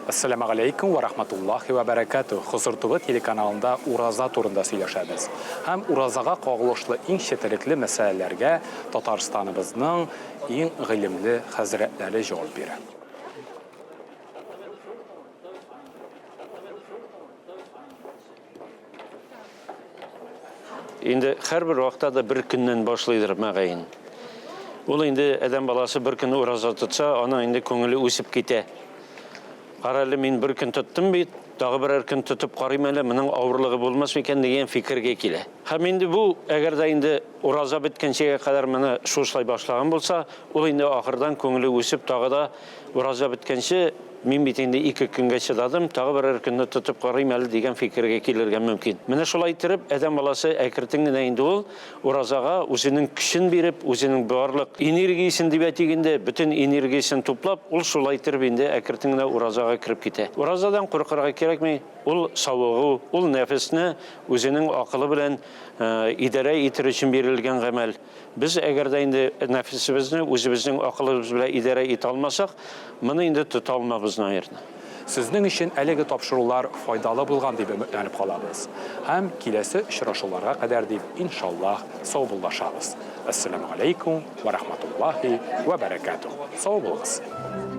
Әссәламегаләйкүм вә рахматуллахи вә бәрәкәтүһ! Хозур ТВ телеканалында ураза турында сөйләшәбез. Һәм уразага кагылышлы иң четерекле мәсьәләләргә Татарстаныбызның иң гыйлемле хәзрәтләре җавап бирә. Инде һәрбер вакытта да бер көннән башлыйдыр, мөгаен. Ул инде адәм баласы бер көн ураза тотса, аның инде күңеле үсеп китә. Кара әле, мин бер көн тоттым бит, тагы берәр көн тотып карыйм әле, моның авырлыгы булмас микән дигән фикергә килә. Һәм инде бу, әгәр дә инде ураза беткәнчегә кадәр моны шушылай башлаган булса, ул инде ахырдан күңеле үсеп тагы да ураза беткәнче Мин бит инде ике көнгә чыдадым, тагы берәр көнне тотып карыйм әле дигән фикергә килергә мөмкин. Менә шулай иттереп, адәм баласы әкертен генә инде ул уразага үзенең көчен биреп, үзенең барлык энергиясен дип әйтик инде, бөтен энергиясен туплап, ул шулай иттереп инде әкертен генә уразага кереп китә. Уразадан куркырга кирәкми, ул савыгу, ул нәфесне үзенең акылы белән идарә итер өчен бирелгән гамәл. Без әгәр дә инде нәфесебезне үзебезнең акылыбыз белән идарә итә алмасак, моны инде тота алмабыз, наверное. Сезнең өчен әлеге тапшырулар файдалы булган дип өметләнеп калабыз. Һәм киләсе очрашуларга кадәр дип, иншаллаһ, саубуллашабыз. Әссәламү галәйкүм вә рахматуллаһи вә бәрәкәтүһ. Сау булыгыз!